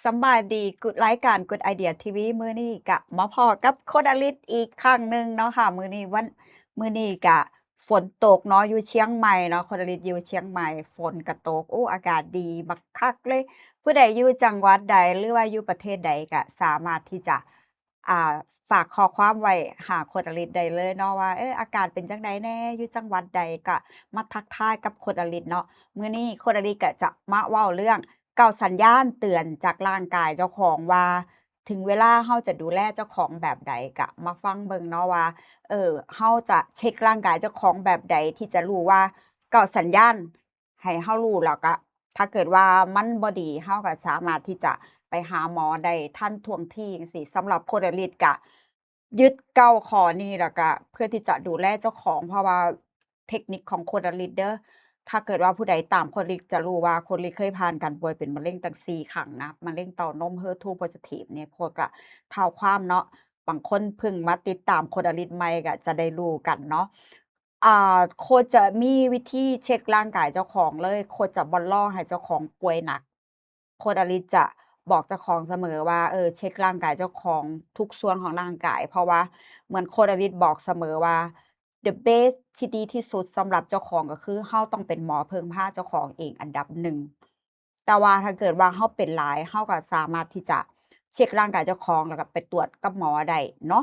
ສຳບາຍດີ Good ລາຍການ Good Idea ທີວີ ມື້ນີ້ກະມາພໍ້ກັບໂຄດອາລິດອີກຄັ້ງໜຶ່ງເນາະຄ່ະ. ມື້ນີ້ວັນ ມື້ນີ້ກະຝົນຕົກເນາະ ຢູ່ຊຽງໃໝ່ເນາະ ໂຄດອາລິດຢູ່ຊຽງໃໝ່ ຝົນກະຕົກ ໂອ້ ອາກາດດີບັກຄັກເລີຍ. ຜູ້ໃດຢູ່ຈັງຫວັດໃດ ຫຼືວ່າຢູ່ປະເທດໃດ ກະສາມາດທີ່ຈະ ອ່າ ຝາກຂໍ້ຄວາມໄວ້ຫາໂຄດອາລິດໄດ້ເລີຍເນາະ ວ່າ ເອີ ອາກາດເປັນຈັ່ງໃດແດ່ ຢູ່ຈັງຫວັດໃດ ກະມາທັກທາຍກັບໂຄດອາລິດເນາະ. ມື້ນີ້ໂຄດອາລິດກະຈະມາເວົ້າເລື່ອງ ເກົ້າສັນຍານເຕືອນຈາກຮ່າງກາຍເຈົ້າຂອງວ່າ ເຖິງເວລາເຮົາຈະດູແລເຈົ້າຂອງແບບໃດ ກະມາຟັງເບິ່ງເນາະວ່າ ເອີ ເຮົາຈະເຊັກຮ່າງກາຍເຈົ້າຂອງແບບໃດ ທີ່ຈະຮູ້ວ່າເກົ້າສັນຍານໃຫ້ເຮົາຮູ້ ແລ້ວກະຖ້າເກີດວ່າມັນບໍ່ດີ ເຮົາກະສາມາດທີ່ຈະໄປຫາໝໍໄດ້ທັນທ່ວງທີຈັ່ງຊີ້. ສຳລັບໂຄດອາລິດກະ ຍຶດເກົ້າຂໍ້ນີ້ ແລ້ວກະເພື່ອທີ່ຈະດູແລເຈົ້າຂອງ ເພາະວ່າເທັກນິກຂອງໂຄດອາລິດເດີ ຖ້າເກີດວ່າຜູ້ໃດຕາມໂຄດອາລິດຈະຮູ້ວ່າໂຄດອາລິດເຄີຍຜ່ານການປ່ວຍເປັນມະເຮັງຕັ້ງສີ່ຄັ້ງນະ ມະເຮັງເຕົ້ານົມ ເຮີທູໂພຊິທີບນີ້ ໂຄດກະທ້າວຄວາມເນາະ ບາງຄົນເພິ່ງມາຕິດຕາມໂຄດອາລິດໃໝ່ກະຈະໄດ້ຮູ້ກັນເນາະ. ອ່າ ໂຄດຈະມີວິທີເຊັກຮ່າງກາຍເຈົ້າຂອງເລີຍ ໂຄດຈະບໍ່ລໍໃຫ້ເຈົ້າຂອງປ່ວຍໜັກ. ໂຄດອາລິດຈະບອກເຈົ້າຂອງສະເໝີວ່າ ເອີ ເຊັກຮ່າງກາຍເຈົ້າຂອງທຸກສ່ວນຂອງຮ່າງກາຍ ເພາະວ່າເໝືອນໂຄດອາລິດບອກສະເໝີວ່າ the best ທີ່ດີທີ່ສຸດສຳລັບເຈົ້າຂອງ ກໍຄືເຮົາຕ້ອງເປັນໝໍເພິ່ງພາເຈົ້າຂອງເອງອັນດັບໜຶ່ງ. ແຕ່ວ່າຖ້າເກີດວ່າເຮົາເປັນຫຼາຍ ເຮົາກໍສາມາດທີ່ຈະເຊັກຮ່າງກາຍເຈົ້າຂອງ ແລ້ວກໍໄປຕວດກັບໝໍໄດ້ເນາະ.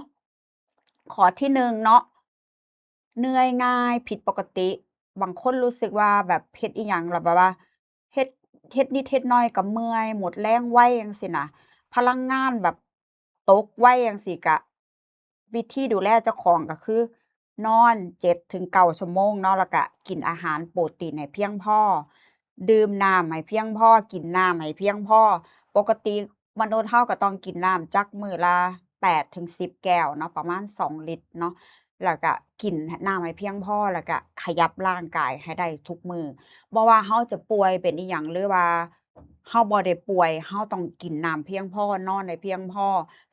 ຂໍ້ທີໜຶ່ງເນາະ ເມື່ອຍງ່າຍຜິດປົກກະຕິ. ບາງຄົນຮູ້ສຶກວ່າແບບເຮັດອີ່ຫຍັງແລ້ວແບບວ່າເຮັດ ເຮັດນິດເຮັດໜ້ອຍກໍເມື່ອຍ ໝົດແຮງໄວຈັ່ງຊີ້ນະ ພະລັງງານແບບຕົກໄວຈັ່ງຊີ້. ກະວິທີດູແລເຈົ້າຂອງກໍຄື ນອນເຈັດເຖິງເກົ້າຊົ່ວໂມງເນາະ ແລ້ວກະກິນອາຫານໂປຣຕີນໃຫ້ພຽງພໍ ດື່ມນ້ຳໃຫ້ພຽງພໍ ກິນນ້ຳໃຫ້ພຽງພໍ. ປົກກະຕິມະນຸດເຮົາກໍຕ້ອງກິນນ້ຳຈັກມື້ລະແປດເຖິງສິບແກ້ວເນາະ ປະມານສອງລິດເນາະ ແລ້ວກະກິນນ້ຳໃຫ້ພຽງພໍ ແລ້ວກະຂະຫຍັບຮ່າງກາຍໃຫ້ໄດ້ທຸກມື້. ບໍ່ວ່າເຮົາຈະປ່ວຍເປັນອີ່ຫຍັງ ຫຼືວ່າເຮົາບໍ່ໄດ້ປ່ວຍ ເຮົາຕ້ອງກິນນ້ຳພຽງພໍ ນອນໃຫ້ພຽງພໍ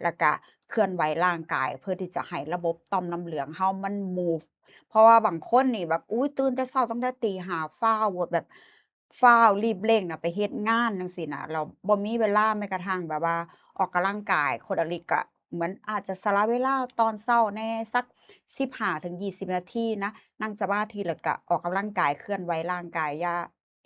ແລ້ວກະເຄື່ອນໄຫວຮ່າງກາຍ ເພື່ອທີ່ຈະໃຫ້ລະບົບຕ່ອມນ້ຳເຫຼືອງເຮົາມັນ move ເພາະວ່າບາງຄົນນີ້ແບບ ອຸ້ຍ ຕື່ນແຕ່ເຊົ້າຕັ້ງແຕ່ຕີຫ້າ ຟ້າວແບບ ຟ້າວລີບເລັ່ງນະ ໄປເຮັດງານຈັ່ງຊີ້ນະ ແລ້ວບໍ່ມີເວລາແມ້ກະທັ້ງແບບວ່າອອກກຳລັງກາຍ. ໂຄດອາລິດກະເໝືອນອາດຈະສະຫຼະເວລາຕອນເຊົ້າແດ່ ສັກສິບຫ້າເຖິງຍີ່ສິບນາທີນະ ນັ່ງສະມາທິ ແລ້ວກະອອກກຳລັງກາຍ ເຄື່ອນໄຫວຮ່າງກາຍ. ຢ່າ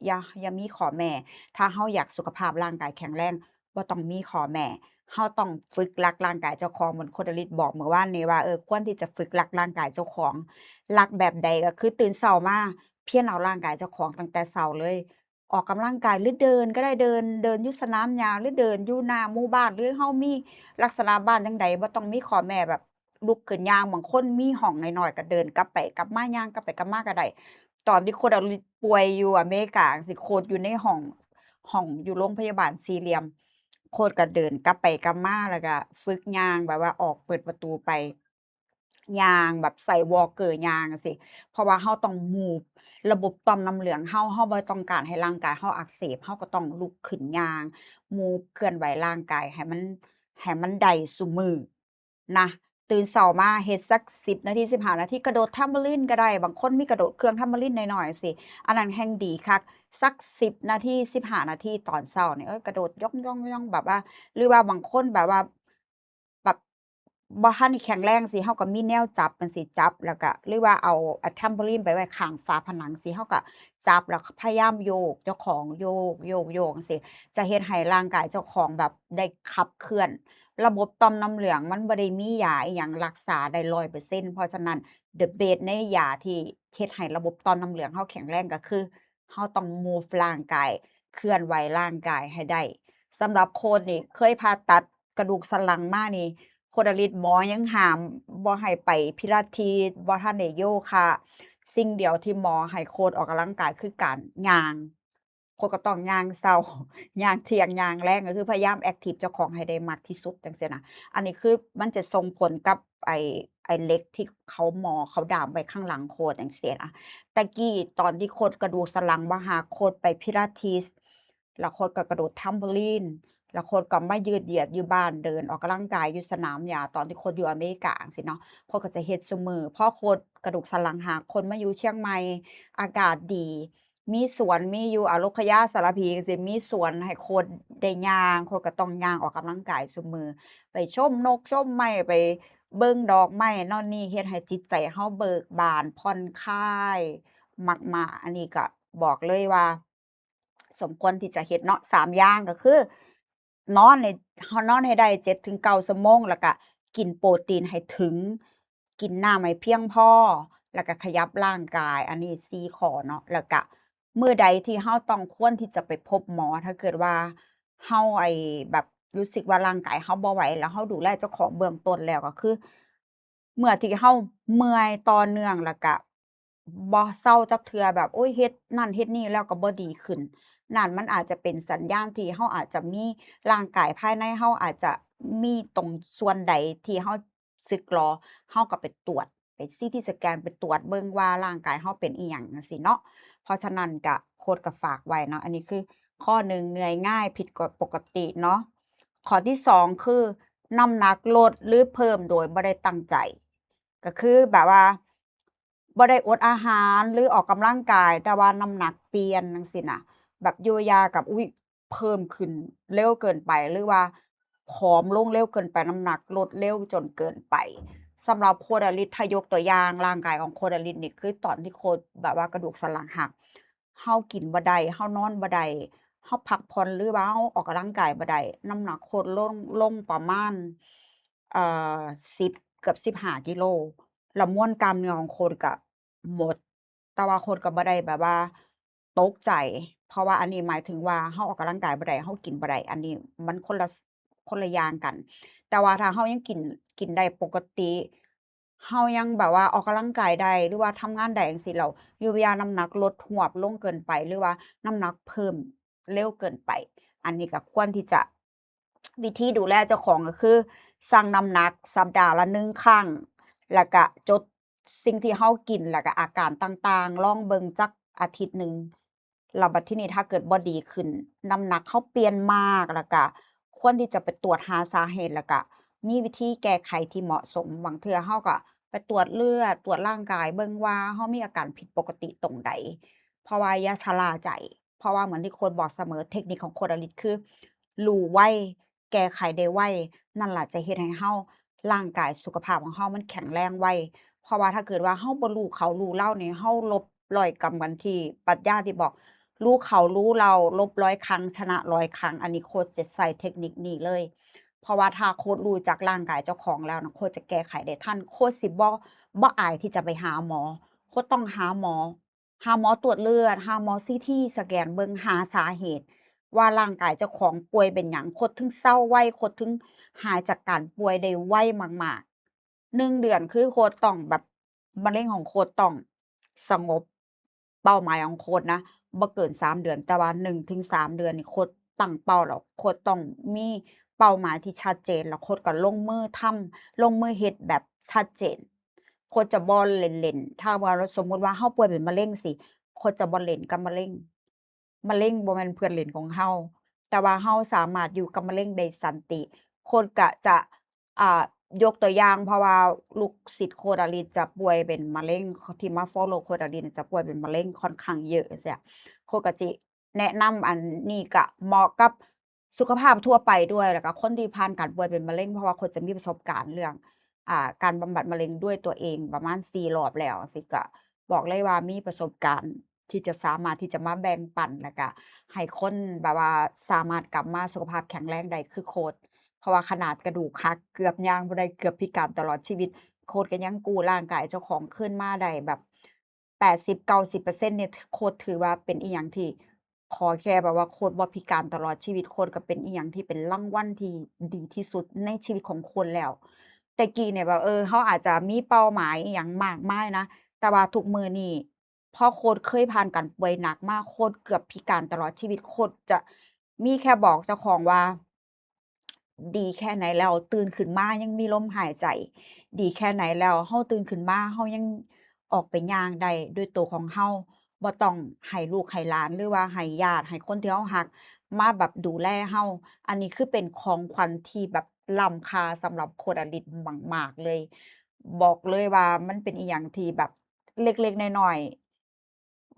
ຢ່າ ຢ່າມີຂໍ້ແມ້. ຖ້າເຮົາຢາກສຸຂະພາບຮ່າງກາຍແຂງແຮງ ບໍ່ຕ້ອງມີຂໍ້ແມ້. ເຮົາຕ້ອງຝຶກລັກຮ່າງກາຍເຈົ້າຂອງ ເໝືອນໂຄດອາລິດບອກມື້ວານນີ້ວ່າ ເອີ ຄວນທີ່ຈະຝຶກລັກຮ່າງກາຍເຈົ້າຂອງ. ລັກແບບໃດ? ກໍຄືຕື່ນເຊົ້າມາ ພຽນເອົາຮ່າງກາຍເຈົ້າຂອງຕັ້ງແຕ່ເຊົ້າເລີຍ ອອກກຳລັງກາຍ ຫຼືເດີນກໍໄດ້ ເດີນ ເດີນຢູ່ສະໜາມຫຍ້າ ຫຼືເດີນຢູ່ໜ້າໝູ່ບ້ານ ຫຼືເຮົາມີລັກສະນະບ້ານຈັ່ງໃດ ບໍ່ຕ້ອງມີຂໍ້ແມ້ແບບລຸກຂຶ້ນຍ່າງ. ບາງຄົນມີຫ້ອງນ້ອຍໆ ກໍເດີນກັບໄປກັບມາ ຍ່າງກັບໄປກັບມາກໍໄດ້. ຕອນທີ່ຄົນປ່ວຍຢູ່ອາເມລິກາຈັ່ງຊີ້ ໂຄດຢູ່ໃນຫ້ອງ ຫ້ອງຢູ່ໂຮງພະຍາບານສີ່ຫຼ່ຽມ ໂຄດກໍເດີນກັບໄປກັບມາ ແລ້ວກໍຝຶກຍ່າງ ແບບວ່າອອກເປີດປະຕູໄປ ຍ່າງແບບໃສ່ walker ຍ່າງຈັ່ງຊີ້ ເພາະວ່າເຮົາຕ້ອງ move ລະບົບຕ່ອມນ້ຳເຫຼືອງເຮົາ ເຮົາບໍ່ຕ້ອງການໃຫ້ຮ່າງກາຍເຮົາອັກເສບ ເຮົາກໍຕ້ອງລຸກຂຶ້ນຍ່າງ move ເຄື່ອນໄຫວຮ່າງກາຍໃຫ້ມັນ ໃຫ້ມັນໄດ້ຊຸມື້ນະ. ຕື່ນເຊົ້າມາເຮັດສັກສິບນາທີ ສິບຫ້ານາທີ ກະໂດດແທມໂບລີນກໍໄດ້ ບາງຄົນມີກະໂດດເຄື່ອງແທມໂບລີນນ້ອຍໆ ຈັ່ງຊີ້ ອັນນັ້ນແຮ່ງດີຄັກ. ສັກສິບນາທີ ສິບຫ້ານາທີຕອນເຊົ້ານີ້ ເອີ ກະໂດດຢ່ອງໆໆ ແບບວ່າ ຫຼືວ່າບາງຄົນແບບວ່າ ແບບບໍ່ທັນໄດ້ແຂງແຮງຊີ້ ເຮົາກໍມີແນວຈັບຈັ່ງຊີ້ ຈັບແລ້ວກໍ ຫຼືວ່າເອົາ ເອົາແທມໂບລີນໄປໄວ້ຂ້າງຝາຜະໜັງຊີ້ ເຮົາກໍຈັບແລ້ວພະຍາຍາມໂຍກເຈົ້າຂອງ ໂຍກ ໂຍກ ໂຍກຈັ່ງຊີ້ ຈະເຮັດໃຫ້ຮ່າງກາຍເຈົ້າຂອງແບບໄດ້ຂັບເຄື່ອນ. ລະບົບຕ່ອມນ້ຳເຫຼືອງມັນບໍ່ໄດ້ມີຢາອີ່ຫຍັງລັກສາໄດ້ຮ້ອຍເປີເຊັນ ເພາະສະນັ້ນ the best ໃນຢາທີ່ເຮັດໃຫ້ລະບົບຕ່ອມນ້ຳເຫຼືອງເຮົາແຂງແຮງກໍຄື ເຮົາຕ້ອງ move ຮ່າງກາຍ ເຄື່ອນໄຫວຮ່າງກາຍໃຫ້ໄດ້. ສຳລັບໂຄດນີ້ເຄີຍຜ່າຕັດກະດູກສັນຫຼັງມານີ້ ໂຄດອາລິດໝໍຍັງຫ້າມບໍ່ໃຫ້ໄປພິລາທິສ ບໍ່ທັນໄດ້ໂຍຄະ. ສິ່ງດຽວທີ່ໝໍໃຫ້ໂຄດອອກກຳລັງກາຍຄືການຍ່າງ. ໂຄດກໍຕ້ອງຍ່າງເຊົ້າ ຍ່າງທ່ຽງ ຍ່າງແລງ ກໍຄືພະຍາຍາມ active ເຈົ້າຂອງໃຫ້ໄດ້ມາກທີ່ສຸດ ຈັ່ງຊີ້ນະ. ອັນນີ້ຄືມັນຈະສົ່ງຜົນກັບ ໄອ້ ໄອ້ເຫຼັກທີ່ເຂົາ ໝໍເຂົາດາມໄວ້ຂ້າງຫຼັງໂຄດຈັ່ງຊີ້ນະ. ແຕ່ກີ້ຕອນທີ່ໂຄດກະດູກສັນຫຼັງບໍ່ຫັກ ໂຄດໄປພິລາທິສ ແລ້ວໂຄດກໍກະໂດດແທມໂບລີນ ແລ້ວໂຄດກໍມາຢືດຢຽດຢູ່ບ້ານ ເດີນອອກກຳລັງກາຍຢູ່ສະໜາມຫຍ້າ ຕອນທີ່ໂຄດຢູ່ອາເມລິກາຈັ່ງຊີ້ເນາະ ໂຄດກໍຈະເຮັດຊຸມື້. ພໍໂຄດກະດູກສັນຫຼັງຫັກ ໂຄດມາຢູ່ຊຽງໃໝ່ ອາກາດດີ ມີສວນ ມີຢູ່ອາລົກຂະຍາ ສາລະພີ ຈັ່ງຊີ້ ມີສວນໃຫ້ໂຄດໄດ້ຍ່າງ ໂຄດກໍຕ້ອງຍ່າງອອກກຳລັງກາຍຊຸມື້ ໄປຊົມນົກຊົມໄມ້ ໄປເບິ່ງດອກໄມ້ໂນ່ນນີ້ ເຮັດໃຫ້ຈິດໃຈເຮົາເບີກບານ ຜ່ອນຄາຍມາກໆ. ອັນນີ້ກໍບອກເລີຍວ່າ ສົມຄວນທີ່ຈະເຮັດເນາະ ສາມຢ່າງກໍຄື ນອນໃຫ້ ນອນໃຫ້ໄດ້ເຈັດເຖິງເກົ້າຊົ່ວໂມງ ແລ້ວກະກິນໂປຣຕີນໃຫ້ເຖິງ ກິນນ້ຳໃຫ້ພຽງພໍ ແລ້ວກະຂະຫຍັບຮ່າງກາຍ ອັນນີ້ສີ່ຂໍ້ເນາະ. ແລ້ວກະມື້ໃດທີ່ເຮົາຕ້ອງຄວນທີ່ຈະໄປພົບໝໍ ຖ້າເກີດວ່າເຮົາ ໄອ້ ແບບ ຮູ້ສຶກວ່າຮ່າງກາຍເຮົາບໍ່ໄຫວ ແລ້ວເຮົາດູແລເຈົ້າຂອງເບື້ອງຕົ້ນແລ້ວ ກໍຄື ເມື່ອທີ່ເຮົາເມື່ອຍຕໍ່ເນື່ອງ ແລ້ວກະບໍ່ເຊົາຈັກເທື່ອ ແບບ ໂອ້ຍ ເຮັດນັ້ນເຮັດນີ້ແລ້ວກໍບໍ່ດີຂຶ້ນ ນັ້ນມັນອາດຈະເປັນສັນຍານທີ່ເຮົາອາດຈະມີ ຮ່າງກາຍພາຍໃນເຮົາອາດຈະມີຕົງສ່ວນໃດທີ່ເຮົາສຶກຫຼໍ ເຮົາກໍໄປຕວດ ໄປຊີທີສະແກນ ໄປຕວດເບິ່ງວ່າຮ່າງກາຍເຮົາເປັນອີ່ຫຍັງຈັ່ງຊີ້ເນາະ. ເພາະສະນັ້ນກະ ໂຄດກໍຝາກໄວ້ເນາະ ອັນນີ້ຄືຂໍ້ໜຶ່ງ ເມື່ອຍງ່າຍຜິດກະ ປົກກະຕິເນາະ. ຂໍ້ທີສອງ ຄື ນ້ຳໜັກລົດ ຫຼື ເພີ່ມໂດຍບໍ່ໄດ້ຕັ້ງໃຈ ກໍຄືແບບວ່າບໍ່ໄດ້ອົດອາຫານ ຫຼື ອອກກຳລັງກາຍ ແຕ່ວ່ານ້ຳໜັກປ່ຽນຈັ່ງຊີ້ນະ ແບບຢູ່ຢາກັບ ອຸ້ຍ ເພີ່ມຂຶ້ນເລັວເກີນໄປ ຫຼືວ່າຜອມລົງເລັວເກີນໄປ ນ້ຳໜັກລົດເລັວຈົນເກີນໄປ. ສຳລັບໂຄດອາລິດ ຖ້າຍົກຕົວຢ່າງ ຮ່າງກາຍຂອງໂຄດອາລິດນີ້ ຄືຕອນທີ່ໂຄດແບບວ່າກະດູກສັນຫຼັງຫັກ ເຮົາກິນບໍ່ໄດ້ ເຮົານອນບໍ່ໄດ້ ເຮົາພັກຜ່ອນ ຫຼືວ່າເຮົາອອກກຳລັງກາຍບໍ່ໄດ້ ນ້ຳໜັກໂຄດລົງ ລົງປະມານ ເອີ ສິບ ເກືອບສິບຫ້າກິໂລ ແລ້ວມວນກ້າມເນື້ອຂອງໂຄດກະໝົດ ແຕ່ວ່າໂຄດກໍບໍ່ໄດ້ແບບວ່າຕົກໃຈ ເພາະວ່າອັນນີ້ໝາຍເຖິງວ່າເຮົາອອກກຳລັງກາຍບໍ່ໄດ້ ເຮົາກິນບໍ່ໄດ້ ອັນນີ້ມັນຄົນລະ ຄົນລະຢ່າງກັນ. ແຕ່ວ່າຖ້າເຮົາຍັງກິນ ກິນໄດ້ປົກກະຕິ ເຮົາຍັງແບບວ່າອອກກຳລັງກາຍໄດ້ ຫຼືວ່າທຳງານໄດ້ຈັ່ງຊີ້ ແລ້ວຢູ່ຢາ ນ້ຳໜັກລົດຫວບລົງເກີນໄປ ຫຼືວ່ານ້ຳໜັກເພີ່ມເລັວເກີນໄປ ອັນນີ້ກໍຄວນທີ່ຈະ ວິທີດູແລເຈົ້າຂອງກໍຄື ຊັ່ງນ້ຳໜັກສັບດາລະໜຶ່ງຄັ້ງ ແລ້ວກະຈົດສິ່ງທີ່ເຮົາກິນ ແລ້ວກະອາການຕ່າງໆ ລອງເບິ່ງຈັກອາທິດໜຶ່ງ ແລ້ວບັດທີນີ້ຖ້າເກີດບໍ່ດີຂຶ້ນ ນ້ຳໜັກເຮົາປ່ຽນມາກ ແລ້ວກະຄວນທີ່ຈະໄປຕວດຫາສາເຫດ ແລ້ວກະມີວິທີແກ້ໄຂທີ່ເໝາະສົມ. ບາງເທື່ອເຮົາກະໄປຕວດເລືອດ ຕວດຮ່າງກາຍເບິ່ງວ່າເຮົາມີອາການຜິດປົກກະຕິຕົງໃດ ເພາະວ່າຢ່າຊະລາໃຈ ເພາະວ່າເໝືອນທີ່ໂຄດບອກສະເໝີ ເທັກນິກຂອງໂຄດອາລິດຄື ຮູ້ໄວ ແກ້ໄຂໄດ້ໄວ ນັ້ນລະຈະເຮັດໃຫ້ເຮົາ ຮ່າງກາຍສຸຂະພາບຂອງເຮົາມັນແຂງແຮງໄວ. ເພາະວ່າຖ້າເກີດວ່າເຮົາບໍ່ຮູ້ເຂົາຮູ້ລາວນີ້ ເຮົາລົບຮ້ອຍກຳກັນທີ່ປັດຍາທີ່ບອກ ຮູ້ເຂົາຮູ້ລາວ ລົບຮ້ອຍຄັ້ງ ຊະນະຮ້ອຍຄັ້ງ. ອັນນີ້ໂຄດຈະໃຊ້ເທັກນິກນີ້ເລີຍ ເພາະວ່າຖ້າໂຄດຮູ້ຈັກຮ່າງກາຍເຈົ້າຂອງແລ້ວນະ ໂຄດຈະແກ້ໄຂໄດ້ທັນ ໂຄດຊິບໍ່ ບໍ່ອາຍທີ່ຈະໄປຫາໝໍ ໂຄດຕ້ອງຫາໝໍ ຫາໝໍຕວດເລືອດ ຫາໝໍຊີທີສະແກນເບິ່ງ ຫາສາເຫດວ່າຮ່າງກາຍເຈົ້າຂອງປ່ວຍເປັນຫຍັງ ໂຄດເຖິງເຊົາໄວ ໂຄດເຖິງຫາຍຈາກການປ່ວຍໄດ້ໄວມາກໆ. ໜຶ່ງເດືອນຄືໂຄດຕ້ອງແບບ ມະເຮັງຂອງໂຄດຕ້ອງສະຫງົບ ເປົ້າໝາຍຂອງໂຄດນະ ບໍ່ເກີນສາມເດືອນ ແຕ່ວ່າໜຶ່ງເຖິງສາມເດືອນນີ້ ໂຄດຕັ້ງເປົ້າແລ້ວ ໂຄດຕ້ອງມີເປົ້າໝາຍທີ່ຊັດເຈນ ແລ້ວໂຄດກໍລົງມືທຳ ລົງມືເຮັດແບບຊັດເຈນ. ໂຄດຈະບໍ່ຫຼິ້ນໆ ຖ້າວ່າສົມມຸດວ່າເຮົາປ່ວຍເປັນມະເຮັງຊີ້ ໂຄດຈະບໍ່ຫຼິ້ນກັບມະເຮັງ. ມະເຮັງບໍ່ແມ່ນເພື່ອນຫຼິ້ນຂອງເຮົາ ແຕ່ວ່າເຮົາສາມາດຢູ່ກັບມະເຮັງໄດ້ສັນຕິ. ໂຄດກະຈະ ອ່າ ຍົກຕົວຢ່າງ ເພາະວ່າລູກສິດໂຄດອາລິດຈະປ່ວຍເປັນມະເຮັງ ທີ່ມາຟອລໂລໂຄດອາລິດຈະປ່ວຍເປັນມະເຮັງຄ່ອນຂ້າງເຍອະ ຈັ່ງຊີ້ ໂຄດກະຊິແນະນຳ ອັນນີ້ກະເໝາະກັບ ສຸຂະພາບທົ່ວໄປດ້ວຍ ແລ້ວກະຄົນທີ່ຜ່ານການປ່ວຍເປັນມະເຮັງ ເພາະວ່າໂຄດຈະມີປະສົບການເລື່ອງ ອ່າ ການບຳບັດມະເຮັງດ້ວຍຕົວເອງປະມານສີ່ລອບແລ້ວ ຊິກະບອກເລີຍວ່າມີປະສົບການທີ່ຈະສາມາດທີ່ຈະມາແບ່ງປັນ ແລ້ວກະໃຫ້ຄົນແບບວ່າສາມາດກັບມາສຸຂະພາບແຂງແຮງໄດ້ຄືໂຄດ ເພາະວ່າຂະໜາດກະດູກຫັກ ເກືອບຍ່າງບໍ່ໄດ້ ເກືອບພິການຕະຫຼອດຊີວິດ ໂຄດກະຍັງກູ້ຮ່າງກາຍເຈົ້າຂອງຄືນມາໄດ້ແບບ ແປດສິບ ເກົ້າສິບເປີເຊັນນີ້ ໂຄດຖືວ່າເປັນອີ່ຫຍັງທີ່ ຂໍແຄ່ແບບວ່າໂຄດບໍ່ພິການຕະຫຼອດຊີວິດ ໂຄດກໍເປັນອີ່ຫຍັງທີ່ເປັນລາງວັນທີ່ດີທີ່ສຸດໃນຊີວິດຂອງຄົນແລ້ວ. ແຕ່ກີ້ນີ້ແບບ ເອີ ເຮົາອາດຈະມີເປົ້າໝາຍອີ່ຫຍັງມາກມາຍນະ ແຕ່ວ່າທຸກມື້ນີ້ ເພາະໂຄດເຄີຍຜ່ານການປ່ວຍໜັກມາ ໂຄດເກືອບພິການຕະຫຼອດຊີວິດ ໂຄດຈະມີແຄ່ບອກເຈົ້າຂອງວ່າ ດີແຄ່ໃນແລ້ວຕື່ນຂຶ້ນມາຍັງມີລົມຫາຍໃຈ? ດີແຄ່ໃນແລ້ວເຮົາຕື່ນຂຶ້ນມາເຮົາຍັງອອກໄປຍ່າງໄດ້ດ້ວຍໂຕຂອງເຮົາ? ບໍ່ຕ້ອງໃຫ້ລູກໃຫ້ຫຼານ ຫຼືວ່າໃຫ້ຍາດ ໃຫ້ຄົນທີ່ເຮົາຮັກມາແບບດູແລເຮົາ. ອັນນີ້ຄືເປັນຂອງຂວັນທີ່ແບບລ້ຳຄ່າສຳລັບໂຄດອາລິດມາກໆເລີຍ. ບອກເລີຍວ່າມັນເປັນອີ່ຫຍັງທີ່ແບບເລັກໆນ້ອຍໆ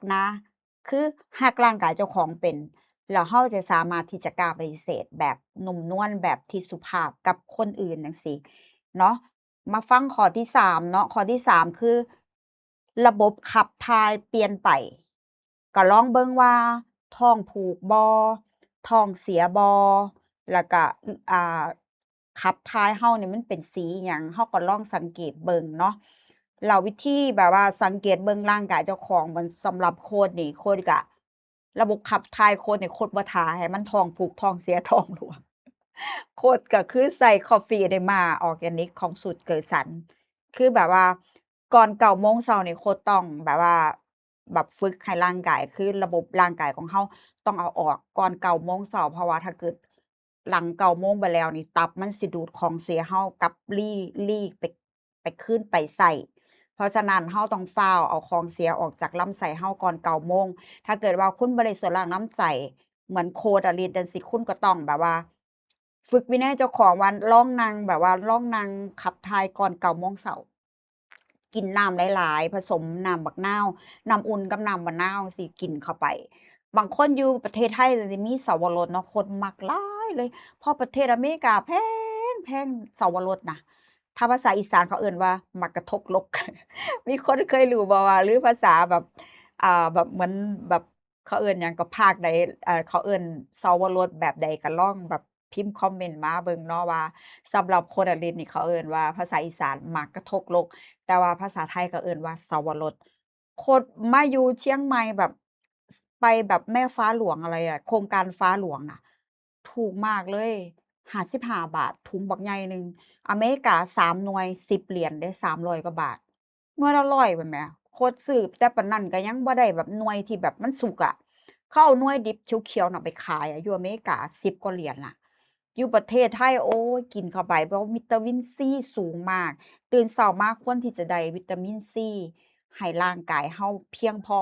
ນາ ຄືຮັກຮ່າງກາຍເຈົ້າຂອງເປັນ ແລ້ວເຮົາຈະສາມາດທີ່ຈະກ້າປະຕິເສດແບບນຸ້ມນວນ ແບບທີ່ສຸພາບກັບຄົນອື່ນຈັ່ງຊີ້ເນາະ. ມາຟັງຂໍ້ທີສາມເນາະ, ຂໍ້ທີສາມຄື ລະບົບຂັບຖ່າຍປ່ຽນໄປ. ກໍລອງເບິ່ງວ່າທ້ອງຜູກບໍ່, ທ້ອງເສຍບໍ່, ແລ້ວກະ ອ່າ ຂັບຖ່າຍເຮົານີ້ມັນເປັນສີຫຍັງ, ເຮົາກໍລອງສັງເກດເບິ່ງເນາະ. ແລ້ວວິທີແບບວ່າສັງເກດເບິ່ງຮ່າງກາຍເຈົ້າຂອງ ມັນ ສຳລັບໂຄດນີ້ ໂຄດກະ ລະບົບຂັບຖ່າຍໂຄດນີ້ ໂຄດບໍ່ຖ້າໃຫ້ມັນທ້ອງຜູກ, ທ້ອງເສຍ, ທ້ອງຫຼວງ. ໂຄດກໍຄືໃສ່ Coffee Enema Organic ຂອງສູດເກີສັນ. ຄືແບບວ່າກ່ອນເກົ້າໂມງເຊົ້ານີ້ ໂຄດຕ້ອງແບບວ່າ ແບບຝຶກໃຫ້ຮ່າງກາຍ ຄືລະບົບຮ່າງກາຍຂອງເຮົາຕ້ອງເອົາອອກກ່ອນເກົ້າໂມງເຊົ້າ, ເພາະວ່າຖ້າເກີດຫຼັງເກົ້າໂມງໄປແລ້ວນີ້ ຕັບມັນຊິດູດຂອງເສຍເຮົາກັບລີ ລີໄປ ໄປຄືນໄປໃຊ້. ເພາະສະນັ້ນ ເຮົາຕ້ອງຟ້າວເອົາຂອງເສຍອອກຈາກລຳໄສ້ເຮົາກ່ອນເກົ້າໂມງ. ຖ້າເກີດວ່າຄຸນບໍ່ໄດ້ສວດລ້າງລຳໄສ້ເໝືອນໂຄດອາລິດຈັ່ງຊີ້ ຄຸນກໍຕ້ອງແບບວ່າຝຶກວິໄນເຈົ້າຂອງວ່າລອງນັ່ງ ແບບວ່າລອງນັ່ງຂັບຖ່າຍກ່ອນເກົ້າໂມງເຊົ້າ. ກິນນ້ຳຫຼາຍໆ ຜະສົມນ້ຳບັກນາວ, ນ້ຳອຸ່ນກັບນ້ຳບັກນາວຈັ່ງຊີ້ ກິນເຂົ້າໄປ. ບາງຄົນຢູ່ປະເທດໄທຊິມີເສົາວະລົດເນາະ, ໂຄດມັກຫຼາຍເລີຍ. ເພາະປະເທດອາເມລິກາແພງ ແພງເສົາວະລົດນະ. ຖ້າພາສາອີສານເຂົາເອີ້ນວ່າໝາກກະທົກລົກ. ມີຄົນເຄີຍຮູ້ບໍ່ວ່າ ຫຼືພາສາແບບ ອ່າ ແບບເໝືອນແບບ ເຂົາເອີ້ນຫຍັງ ກໍພາກໃດ ເອີ ເຂົາເອີ້ນເສົາວະລົດແບບໃດ ກໍລອງແບບພິມຄອມເມັນມາເບິ່ງເນາະວ່າ ສຳລັບໂຄດອາລິດນີ້ ເຂົາເອີ້ນວ່າ ພາສາອີສານໝາກກະທົກລົກ, ແຕ່ວ່າພາສາໄທກໍເອີ້ນວ່າເສົາວະລົດ. ໂຄດມາຢູ່ຊຽງໃໝ່ແບບ ໄປແບບແມ່ຟ້າຫຼວງອະໄລອະ ໂຄງການຟ້າຫຼວງນະ ຖືກມາກເລີຍ ຫ້າສິບຫ້າບາດ ຖົງບັກໃຫຍ່ໜຶ່ງ. ອາເມລິກາສາມໜ່ວຍ ສິບຫຼຽນເດ້ ສາມຮ້ອຍກວ່າບາດ. ໜ່ວຍລະຮ້ອຍພຸ້ນແໝ. ໂຄດຊື້ແຕ່ປານນັ້ນກໍຍັງບໍ່ໄດ້ແບບໜ່ວຍທີ່ແບບມັນສຸກອະ. ເຂົາເອົາໜ່ວຍດິບຂຽວໆນະໄປຂາຍອະ ຢູ່ອາເມລິກາ ສິບກວ່າຫຼຽນນະ. ຢູ່ປະເທດໄທ ໂອ້ຍ ກິນເຂົ້າໄປ ເພາະວິຕາມິນຊີສູງມາກ. ຕື່ນເຊົ້າມາຄວນທີ່ຈະໄດ້ວິຕາມິນຊີໃຫ້ຮ່າງກາຍເຮົາພຽງພໍ.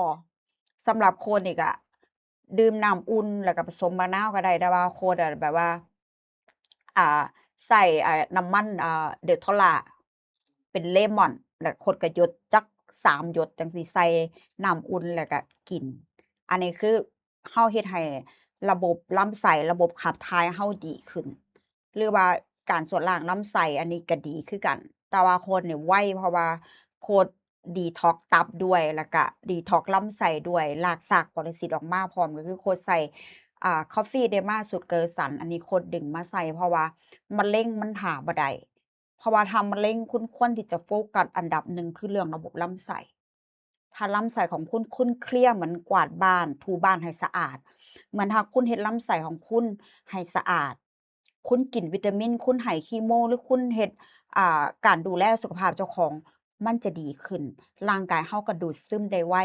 ສຳລັບໂຄດນີ້ກະ ດື່ມນ້ຳອຸ່ນ ແລ້ວກໍປະສົມມະນາວກໍໄດ້, ແຕ່ວ່າໂຄດອະ ແບບວ່າ ອ່າ ໃສ່ ອ່າ ນ້ຳມັນ ອ່າ ເດໂທລາ ເປັນເລມອນ ແລ້ວໂຄດກໍຢົດຈັກສາມຢົດຈັ່ງຊີ້ ໃສ່ນ້ຳອຸ່ນແລ້ວກໍກິນ. ອັນນີ້ຄືເຮົາເຮັດໃຫ້ລະບົບລຳໄສ້ ລະບົບຂັບຖ່າຍເຮົາດີຂຶ້ນ. ຫຼືວ່າການສວດລ້າງລຳໄສ້ ອັນນີ້ກໍດີຄືກັນ, ແຕ່ວ່າໂຄດນີ້ໄວ ເພາະວ່າໂຄດດີທັອກຕັບດ້ວຍ ແລ້ວກະດີທັອກລຳໄສ້ດ້ວຍ, ລາກຊາກປະລະສິດອອກມາພ້ອມ, ກໍຄືໂຄດໃສ່ ອ່າ Coffee Enema ສູດເກີສັນ, ອັນນີ້ໂຄດດຶງມາໃສ່ ເພາະວ່າມະເຮັງມັນຖ້າບໍ່ໄດ້. ເພາະວ່າຖ້າມະເຮັງ ຄຸນຄວນທີ່ຈະໂຟກັສອັນດັບໜຶ່ງ ຄືເລື່ອງລະບົບລຳໄສ້. ຖ້າລຳໄສ້ຂອງຄຸນ ຄຸນເຄລຍ ເໝືອນກວາດບ້ານ ຖູບ້ານໃຫ້ສະອາດ, ເໝືອນຖ້າຄຸນເຮັດລຳໄສ້ຂອງຄຸນໃຫ້ສະອາດ, ຄຸນກິນວິຕາມິນ, ຄຸນໃຫ້ຄີໂມ ຫຼືຄຸນເຮັດ ອ່າ ການດູແລສຸຂະພາບເຈົ້າຂອງ ມັນຈະດີຂຶ້ນ, ຮ່າງກາຍເຮົາກໍດູດຊຶມໄດ້ໄວ,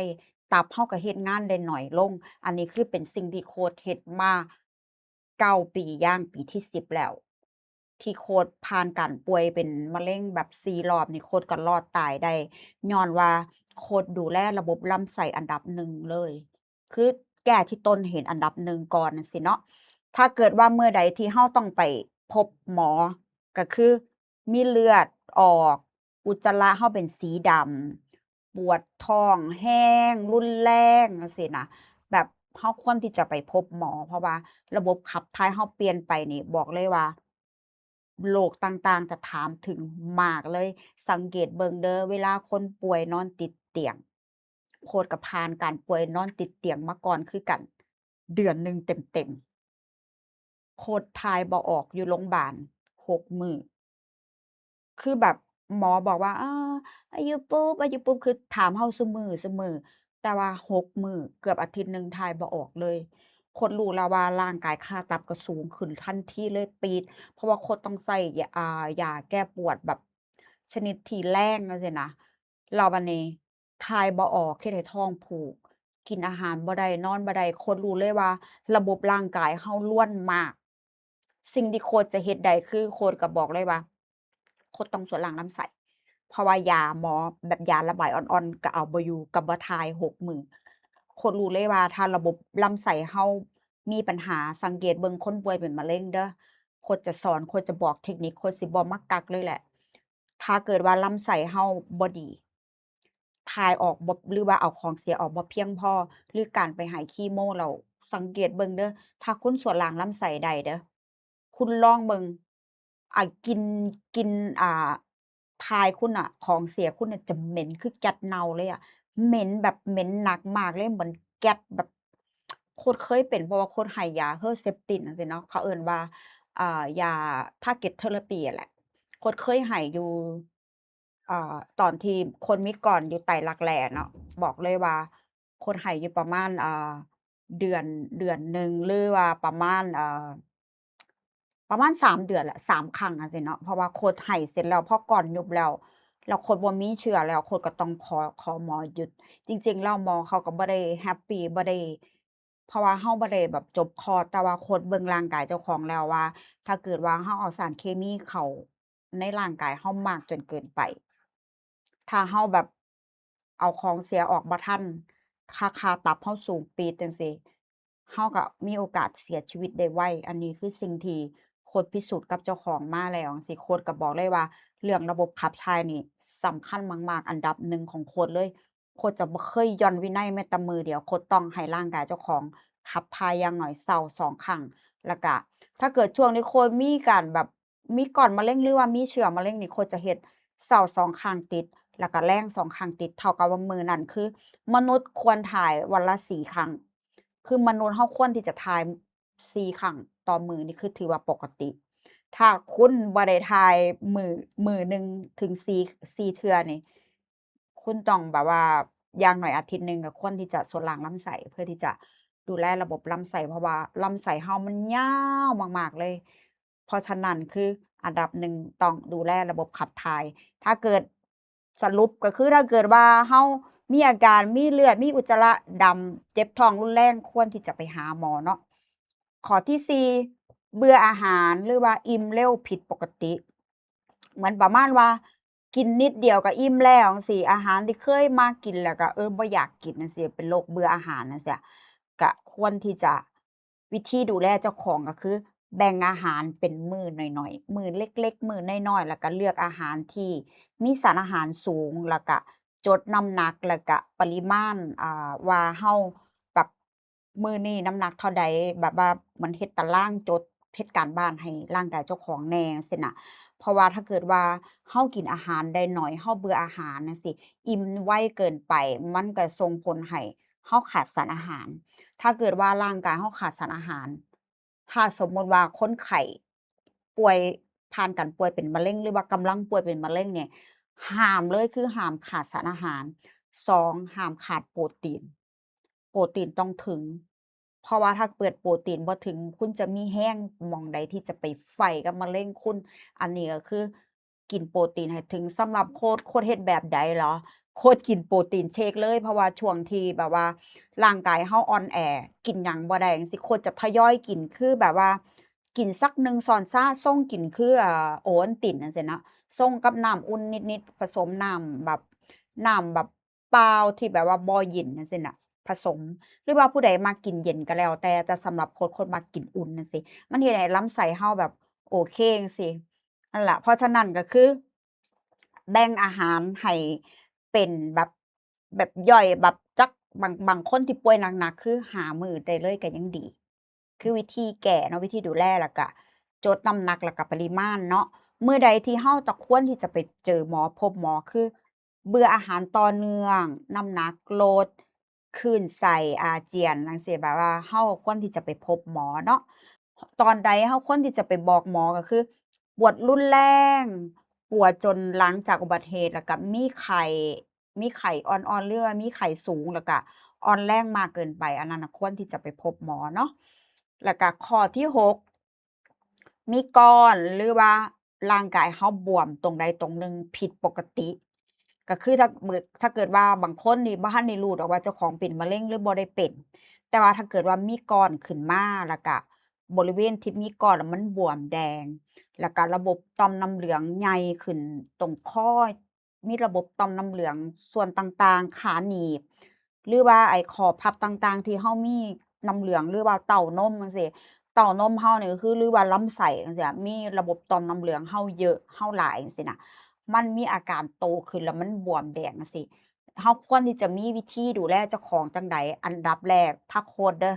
ຕັບເຮົາກໍເຮັດງານໄດ້ໜ້ອຍລົງ. ອັນນີ້ຄືເປັນສິ່ງທີ່ໂຄດເຮັດມາ ເກົ້າປີ ຍ່າງປີທີສິບແລ້ວ ທີ່ໂຄດຜ່ານການປ່ວຍເປັນມະເຮັງແບບສີ່ລອບນີ້ ໂຄດກໍລອດຕາຍໄດ້ ຍ້ອນວ່າໂຄດດູແລລະບົບລຳໄສ້ອັນດັບໜຶ່ງເລີຍ, ຄືແກ້ທີ່ຕົ້ນເຫດອັນດັບໜຶ່ງກ່ອນຈັ່ງຊີ້ເນາະ. ຖ້າເກີດວ່າເມື່ອໃດທີ່ເຮົາຕ້ອງໄປພົບໝໍ ກໍຄືມີເລືອດອອກ, ອຸດຈະລະເຮົາເປັນສີດຳ, ປວດທ້ອງແຮງ ຮຸນແຮງຈັ່ງຊີ້ນະ, ແບບເຮົາຄວນທີ່ຈະໄປພົບໝໍ ເພາະວ່າລະບົບຂັບຖ່າຍເຮົາປ່ຽນໄປນີ້ ບອກເລີຍວ່າໂລກຕ່າງໆຈະຖາມເຖິງມາກເລີຍ. ສັງເກດເບິ່ງເດີ ເວລາຄົນປ່ວຍນອນຕິດຕຽງ, ໂຄດກໍຜ່ານການປ່ວຍນອນຕິດຕຽງມາກ່ອນຄືກັນ ເດືອນໜຶ່ງເຕັມໆ. ໂຄດຖ່າຍບໍ່ອອກຢູ່ໂລງບານຫົກມື້. ຄືແບບໝໍບອກວ່າ ອາ ອາຍຸປຸບ ອາຍຸປຸບ ຄືຖາມເຮົາຊຸມື້ ຊຸມື້, ແຕ່ວ່າຫົກມື້ ເກືອບອາທິດໜຶ່ງຖ່າຍບໍ່ອອກເລີຍ. ໂຄດຮູ້ແລ້ວວ່າຮ່າງກາຍຄ່າຕັບກໍສູງຂຶ້ນທັນທີເລີຍ ປີດ, ເພາະວ່າໂຄດຕ້ອງໃຊ້ຢາ ອາ ຢາແກ້ປວດແບບຊະນິດທີ່ແຮງຈັ່ງຊີ້ນະ. ແລ້ວບາດນີ້ຖ່າຍບໍ່ອອກ ເຮັດໃຫ້ທ້ອງຜູກ, ກິນອາຫານບໍ່ໄດ້ ນອນບໍ່ໄດ້ ໂຄດຮູ້ເລີຍວ່າລະບົບຮ່າງກາຍເຮົາລ້ວນມາກ. ສິ່ງທີ່ໂຄດຈະເຮັດໄດ້ຄື ໂຄດກໍບອກເລີຍວ່າ ໂຄດຕ້ອງສວນລ້າງລຳໄສ້ ເພາະວ່າຢາໝໍ ແບບຢາລະບາຍອ່ອນໆ ກໍເອົາບໍ່ຢູ່ ກໍບໍ່ຖ່າຍຫົກມື້. ໂຄດຮູ້ເລີຍວ່າຖ້າລະບົບລຳໄສ້ເຮົາມີບັນຫາ ສັງເກດເບິ່ງຄົນປ່ວຍເປັນມະເລັງເດີ້ ໂຄດຈະສອນ ໂຄດຈະບອກເທັກນິກ ໂຄດຊິບໍ່ມາກັກເລີຍແຫຼະ. ຖ້າເກີດວ່າລຳໄສ້ເຮົາບໍ່ດີ ຖ່າຍອອກບໍ່ ຫຼືວ່າເອົາຂອງເສຍອອກບໍ່ພຽງພໍ ຫຼືການໄປໃຫ້ຄີໂມແລ້ວ ສັງເກດເບິ່ງເດີ້ ຖ້າຄຸນສວນລ້າງລຳໄສ້ໄດ້ເດີ້ ຄຸນລອງເບິ່ງ ອາ ກິ່ນ ກິ່ນ ອາ ຖ່າຍຄຸນນະ ຂອງເສຍຄຸນນະຈະເໝັນຄືແກັດເນົ່າເລີຍອະ ເໝັນແບບເໝັນໜັກມາກເລີຍ ເໝັນແກັດແບບ ໂຄດເຄີຍເປັນ ເພາະວ່າໂຄດໃຫ້ຢາເຮີເຊັບຕິນຈັ່ງຊີ້ເນາະ ເຂົາເອີ້ນວ່າ ອາ ຢາ target therapy ຫັ້ນແຫຼະ ໂຄດເຄີຍໃຫ້ຢູ່ ອາ ຕອນທີ່ຄົນມີກ່ອນຢູ່ໄຕຫຼັກແຫຼເນາະ ບອກເລີຍວ່າໂຄດໃຫ້ຢູ່ປະມານ ອາ ເດືອນ ເດືອນໜຶ່ງ ຫຼືວ່າປະມານ ເອີ ປະມານສາມເດືອນລະ ສາມຄັ້ງຈັ່ງຊີ້ເນາະ ເພາະວ່າໂຄດໃຫ້ເສັດແລ້ວ ພໍກ່ອນຍຸບແລ້ວ ແລ້ວໂຄດບໍ່ມີເຊື້ອແລ້ວ ໂຄດກໍຕ້ອງຂໍ ຂໍໝໍຢຸດ. ຈິງໆແລ້ວໝໍເຂົາກໍບໍ່ໄດ້ແຮັບປີ ບໍ່ໄດ້ ເພາະວ່າເຮົາບໍ່ໄດ້ແບບຈົບຄອດ ແຕ່ວ່າໂຄດເບິ່ງຮ່າງກາຍເຈົ້າຂອງແລ້ວວ່າ ຖ້າເກີດວ່າເຮົາເອົາສານເຄມີເຂົ້າໃນຮ່າງກາຍເຮົາມາກຈົນເກີນໄປ ຖ້າເຮົາແບບເອົາຂອງເສຍອອກບໍ່ທັນ ຄ່າ ຄ່າຕັບເຮົາສູງປີດຈັ່ງຊີ້ ເຮົາກໍມີໂອກາດເສຍຊີວິດໄດ້ໄວ. ອັນນີ້ຄືສິ່ງທີ່ໂຄດພິສູດກັບເຈົ້າຂອງມາແລ້ວຈັ່ງຊີ້ ໂຄດກໍບອກເລີຍວ່າເລື່ອງລະບົບຂັບຖ່າຍນີ້ສຳຄັນມາກໆ ອັນດັບໜຶ່ງຂອງໂຄດເລີຍ. ໂຄດຈະບໍ່ເຄີຍຢ່ອນວິໄນແມ້ແຕ່ມື້ດຽວ ໂຄດຕ້ອງໃຫ້ຮ່າງກາຍເຈົ້າຂອງຂັບຖ່າຍຢ່າງໜ້ອຍເຊົ້າສອງຄັ້ງ ແລ້ວກະຖ້າເກີດຊ່ວງທີ່ໂຄດມີການແບບ ມີກ້ອນມະເລັງ ຫຼືວ່າມີເຊື້ອມະເລັງນີ້ ໂຄດຈະເຮັດເຊົ້າສອງຄັ້ງຕິດ ແລ້ວກະແລງສອງຄັ້ງຕິດ ເທົ່າກັບວ່າມື້ນັ້ນຄືມະນຸດຄວນຖ່າຍວັນລະສີ່ຄັ້ງ ຄືມະນຸດເຮົາຄວນທີ່ຈະຖ່າຍສີ່ຄັ້ງຕໍ່ມື້ນີ້ ຄືຖືວ່າປົກກະຕິ. ຖ້າຄຸນບໍ່ໄດ້ຖ່າຍມື້ ມື້ໜຶ່ງເຖິງສີ່ ສີ່ເທື່ອນີ້ ຄຸນຕ້ອງແບບວ່າຢ່າງໜ້ອຍອາທິດໜຶ່ງກໍຄວນທີ່ຈະຊົນລ້າງລຳໄສ້ ເພື່ອທີ່ຈະດູແລລະບົບລຳໄສ້ ເພາະວ່າລຳໄສ້ເຮົາມັນຍາວມາກໆເລີຍ. ເພາະສະນັ້ນຄືອັນດັບໜຶ່ງຕ້ອງດູແລລະບົບຂັບຖ່າຍ. ຖ້າເກີດ ສະຫຼຸບກໍຄື ຖ້າເກີດວ່າເຮົາມີອາການ ມີເລືອດ ມີອຸດຈະລະດຳ ເຈັບທ້ອງຮຸນແຮງ ຄວນທີ່ຈະໄປຫາໝໍເນາະ. ຂໍ້ທີສີ່ ເບື່ອອາຫານ ຫຼືວ່າອີ່ມເລັວຜິດປົກກະຕິ ເໝືອນປະມານວ່າ ກິນນິດດຽວກໍອີ່ມແລ້ວຈັ່ງຊີ້ ອາຫານທີ່ເຄີຍມັກກິນແລ້ວກໍ ເອີ ບໍ່ຢາກກິນຈັ່ງຊີ້ ເປັນໂລກເບື່ອອາຫານຈັ່ງຊີ້ ກະຄວນທີ່ຈະ ວິທີດູແລເຈົ້າຂອງກໍຄື ແບ່ງອາຫານເປັນມື້ໜ້ອຍໆ ມື້ເລັກໆ ມື້ນ້ອຍໆ ແລ້ວກະເລືອກອາຫານທີ່ມີສານອາຫານສູງ ແລ້ວກະຈົດນ້ຳໜັກ ແລ້ວກະປະລິມານ ອ່າ ວ່າເຮົາແບບມື້ນີ້ນ້ຳໜັກເທົ່າໃດ ແບບວ່າມັນເຮັດຕາລາງຈົດ ເຮັດການບ້ານໃຫ້ຮ່າງກາຍເຈົ້າຂອງແດ່ຈັ່ງຊີ້ນະ. ເພາະວ່າຖ້າເກີດວ່າເຮົາກິນອາຫານໄດ້ໜ້ອຍ ເຮົາເບື່ອອາຫານຈັ່ງຊີ້ ອີ່ມໄວເກີນໄປ ມັນກະສົ່ງຜົນໃຫ້ເຮົາຂາດສານອາຫານ. ຖ້າເກີດວ່າຮ່າງກາຍເຮົາຂາດສານອາຫານ ຖ້າສົມມຸດວ່າຄົນໄຂ້ປ່ວຍ ຜ່ານການປ່ວຍເປັນມະເລັງ ຫຼືວ່າກຳລັງປ່ວຍເປັນມະເລັງນີ້ ຫ້າມເລີຍ ຄືຫ້າມຂາດສານອາຫານ. ສອງ ຫ້າມຂາດໂປຣຕີນ. ໂປຣຕີນຕ້ອງເຖິງ ເພາະວ່າຖ້າເກີດໂປຣຕີນບໍ່ເຖິງ ຄຸນຈະມີແຮງໝ່ອງໃດທີ່ຈະໄປໄຟກັບມະເລັງຄຸນ. ອັນນີ້ກໍຄື ກິນໂປຣຕີນໃຫ້ເຖິງ. ສຳລັບໂຄດ ໂຄດເຮັດແບບໃດເຫລອ? ໂຄດກິນໂປຣຕີນເຊກເລີຍ ເພາະວ່າຊ່ວງທີ່ແບບວ່າຮ່າງກາຍເຮົາອ່ອນແອ ກິນຫຍັງບໍ່ໄດ້ຈັ່ງຊີ້ ໂຄດຈະທະຍອຍກິນ ຄືແບບວ່າກິນສັກໜຶ່ງຊ້ອນຊາ ຊົງກິນຄື ອາ ໂອວັນຕິນຈັ່ງຊີ້ນະ ຊົງກັບນ້ຳອຸ່ນນິດໆ ປະສົມນ້ຳແບບ ນ້ຳແບບ ເປົ່າທີ່ແບບວ່າບໍ່ເຢັນຈັ່ງຊີ້ນະ ຜະສົມ ຫຼືວ່າຜູ້ໃດມັກກິນເຢັນກໍແລ້ວແຕ່ ແຕ່ສຳລັບຄົນ ຄົນມັກກິນອຸ່ນຈັ່ງຊີ້ ມັນເຮັດໃຫ້ລຳໄສ້ເຮົາແບບໂອເຄຈັ່ງຊີ້ ນັ້ນລະ. ເພາະສະນັ້ນກໍຄື ແບ່ງອາຫານໃຫ້ເປັນແບບ ແບບຍ່ອຍ ແບບຈັກ ບາງ ບາງຄົນທີ່ປ່ວຍໜັກໆ ຄືຫ້າມື້ໄດ້ເລີຍກໍຍັງດີ. ຄືວິທີແກ້ເນາະ ວິທີດູແລ ແລ້ວກະຈົດນ້ຳໜັກ ແລ້ວກະປະລິມານເນາະ. ມື້ໃດທີ່ເຮົາຕະຄວນທີ່ຈະໄປເຈີໝໍ ພົບໝໍ ຄືເບື່ອອາຫານຕໍ່ເນື່ອງ, ນ້ຳໜັກລົດ, ຄື້ນໄສ້, ອາຈຽນ ຈັ່ງຊີ້ ແບບວ່າເຮົາຄວນທີ່ຈະໄປພົບໝໍເນາະ. ຕອນໃດເຮົາຄວນທີ່ຈະໄປບອກໝໍ ກໍຄືປວດຮຸນແຮງ, ປວດຈົນຫຼັງຈາກອຸບັດເຫດ ແລ້ວກະມີໄຂ້ ມີໄຂ້ອ່ອນໆ ຫຼືວ່າມີໄຂ້ສູງ ແລ້ວກະອ່ອນແຮງມາກເກີນໄປ ອັນນັ້ນນະຄວນທີ່ຈະໄປພົບໝໍເນາະ. ແລ້ວກະຂໍ້ທີຫົກ ມີກ້ອນ ຫຼືວ່າຮ່າງກາຍເຮົາບວມຕົງໃດຕົງໜຶ່ງຜິດປົກກະຕິ. ກໍຄືຖ້າເກີດ ຖ້າເກີດວ່າບາງຄົນນີ້ບໍ່ທັນໄດ້ຮູ້ດອກວ່າເຈົ້າຂອງເປັນມະເຮັງ ຫຼືບໍ່ໄດ້ເປັນ, ແຕ່ວ່າຖ້າເກີດວ່າມີກ້ອນຂຶ້ນມາ ແລ້ວກະບໍລິເວນທີ່ມີກ້ອນແລ້ວມັນບວມແດງ ແລ້ວກະລະບົບຕ່ອມນ້ຳເຫຼືອງໃຫຍ່ຂຶ້ນ ຕົງຄໍ ມີລະບົບຕ່ອມນ້ຳເຫຼືອງສ່ວນຕ່າງໆ ຂາໜີບ ຫຼືວ່າໄອ້ຂໍ້ພັບຕ່າງໆ ທີ່ເຮົາມີນ້ຳເຫຼືອງ ຫຼືວ່າເຕົ້ານົມຈັ່ງຊີ້, ເຕົ້ານົມເຮົານີ້ກໍຄື ຫຼືວ່າລຳໄສ້ຈັ່ງຊີ້ ມີລະບົບຕ່ອມນ້ຳເຫຼືອງເຮົາເຍາະ ເຮົາຫຼາຍຈັ່ງຊີ້ນະ, ມັນມີອາການໂຕຂຶ້ນ ແລ້ວມັນບວມແດງຈັ່ງຊີ້, ເຮົາຄວນທີ່ຈະມີວິທີດູແລເຈົ້າຂອງຈັ່ງໃດ? ອັນດັບແລກ ທັກໂຄດເດີ້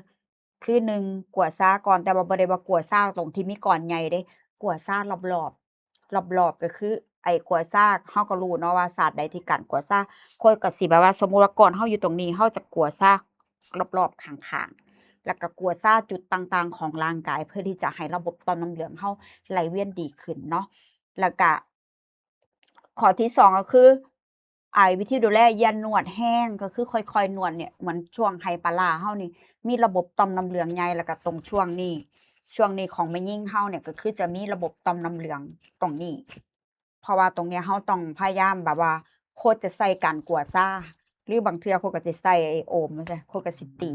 ຄືໜຶ່ງ ກວດຊາກ່ອນ, ແຕ່ວ່າບໍ່ໄດ້ວ່າກວດຊາຕົງທີ່ມີກ້ອນໃຫຍ່ເດ້, ກວດຊາລອບໆ ລອບໆ ກໍຄືໄອ້ກວດຊາ ເຮົາກໍຮູ້ເນາະວ່າສາດໃດທີ່ການກວດຊາ, ໂຄດກໍຊິແບບວ່າ ສົມມຸດວ່າກ້ອນເຮົາຢູ່ຕົງນີ້ ເຮົາຈະກວດຊາລອບໆ ຂ້າງໆ ແລ້ວກໍກວດຊາຈຸດຕ່າງໆຂອງຮ່າງກາຍ ເພື່ອທີ່ຈະໃຫ້ລະບົບຕ່ອມນ້ຳເຫຼືອງເຮົາໄຫຼວຽນດີຂຶ້ນເນາະ. ແລ້ວກະ ຂໍ້ທີສອງກໍຄື ໄອ້ວິທີດູແລ ຢ່ານວດແຮງ ກໍຄືຄ່ອຍໆນວດເນຍ, ເໝືອນຊ່ວງໄຮປາລາເຮົານີ້ ມີລະບົບຕ່ອມນ້ຳເຫຼືອງໃຫຍ່ ແລ້ວກໍຕົງຊ່ວງນີ້ ຊ່ວງນີ້ຂອງແມ່ຍິງເຮົາເນຍ ກໍຄືຈະມີລະບົບຕ່ອມນ້ຳເຫຼືອງຕົງນີ້, ເພາະວ່າຕົງເນຍເຮົາຕ້ອງພະຍາຍາມແບບວ່າ ໂຄດຈະໃສ່ການກວດຊາ ຫຼືບາງເທື່ອໂຄດກໍຈະໃສ່ໂອມ ໂຄດກໍຊິຕີ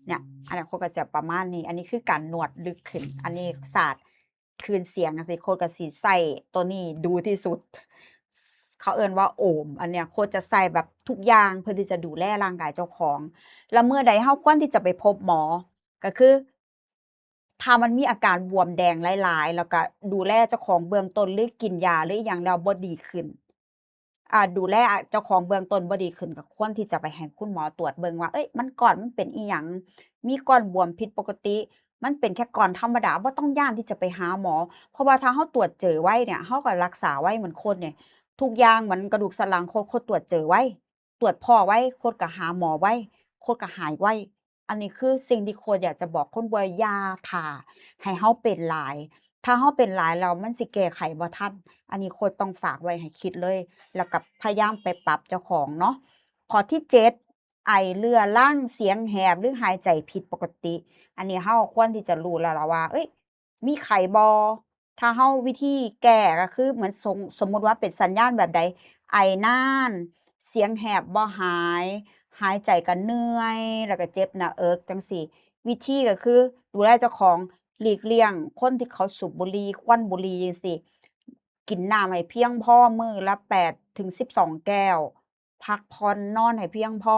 ເນຍ ອັນນັ້ນໂຄດກໍຈະປະມານນີ້, ອັນນີ້ຄືການນວດເລິກຂຶ້ນ, ອັນນີ້ສາດ ຄື້ນສຽງຈັ່ງຊີ້ ໂຄດກໍຊິໃຊ້ໂຕນີ້ດູທີ່ສຸດ ເຂົາເອີ້ນວ່າໂອມ, ອັນເນີ້ຍໂຄດຈະໃຊ້ແບບທຸກຢ່າງເພື່ອທີ່ຈະດູແລຮ່າງກາຍເຈົ້າຂອງ. ແລ້ວເມື່ອໃດເຮົາຄວນທີ່ຈະໄປພົບໝໍ ກໍຄື ຖ້າມັນມີອາການບວມແດງຫຼາຍໆ ແລ້ວກໍດູແລເຈົ້າຂອງເບື້ອງຕົ້ນ ຫຼືກິນຢາ ຫຼືອີ່ຫຍັງແລ້ວບໍ່ດີຂຶ້ນ ອ່າ ດູແລ ອ່າ ເຈົ້າຂອງເບື້ອງຕົ້ນບໍ່ດີຂຶ້ນ ກໍຄວນທີ່ຈະໄປໃຫ້ຄຸນໝໍຕວດເບິ່ງວ່າ ເອີຍ ມັນກ້ອນ ມັນເປັນອີ່ຫຍັງ? ມີກ້ອນບວມຜິດປົກກະຕິ ມັນເປັນແຄ່ກ້ອນທຳມະດາ ບໍ່ຕ້ອງຢ້ານທີ່ຈະໄປຫາໝໍ ເພາະວ່າຖ້າເຮົາຕວດເຈີໄວເນຍ ເຮົາກໍຮັກສາໄວ ເໝືອນຄົນນີ້ ທຸກຢ່າງ ເໝືອນກະດູກສັນຫຼັງ ຄົນ ຄົນຕວດເຈີໄວ ຕວດພໍ້ໄວ ຄົນກໍຫາໝໍໄວ ຄົນກໍຫາຍໄວ. ອັນນີ້ຄືສິ່ງທີ່ໂຄດຢາກຈະບອກຄົນວ່າ ຢ່າຖ້າໃຫ້ເຮົາເປັນຫຼາຍ. ຖ້າເຮົາເປັນຫຼາຍແລ້ວມັນຊິແກ້ໄຂບໍ່ທັນ. ອັນນີ້ໂຄດຕ້ອງຝາກໄວ້ໃຫ້ຄິດເລີຍ ແລ້ວກໍພະຍາຍາມໄປປັບເຈົ້າຂອງເນາະ. ຂໍ້ທີເຈັດ ໄອເລືອລັງ, ສຽງແຫບ ຫຼື ຫາຍໃຈຜິດປົກກະຕິ. ອັນນີ້ເຮົາຄວນທີ່ຈະຮູ້ແລ້ວລະວ່າ ເອີຍ ມີໄຂ້ບໍ່? ຖ້າເຮົາ ວິທີແກ້ກໍຄື ເໝືອນສົມ ສົມມຸດວ່າເປັນສັນຍານແບບໃດ? ໄອນານ, ສຽງແຫບບໍ່ຫາຍ, ຫາຍໃຈກໍເມື່ອຍ ແລ້ວກໍເຈັບໜ້າເອິກ ຈັ່ງຊີ້. ວິທີກໍຄື ດູແລເຈົ້າຂອງ, ຫຼີກລ່ຽງຄົນທີ່ເຂົາສູບບຸຫຼີ່, ຄວັນບຸຫຼີ່ຈັ່ງຊີ້. ກິນນ້ຳໃຫ້ພຽງພໍ, ມື້ລະແປດເຖິງສິບສອງແກ້ວ. ພັກຜ່ອນນອນໃຫ້ພຽງພໍ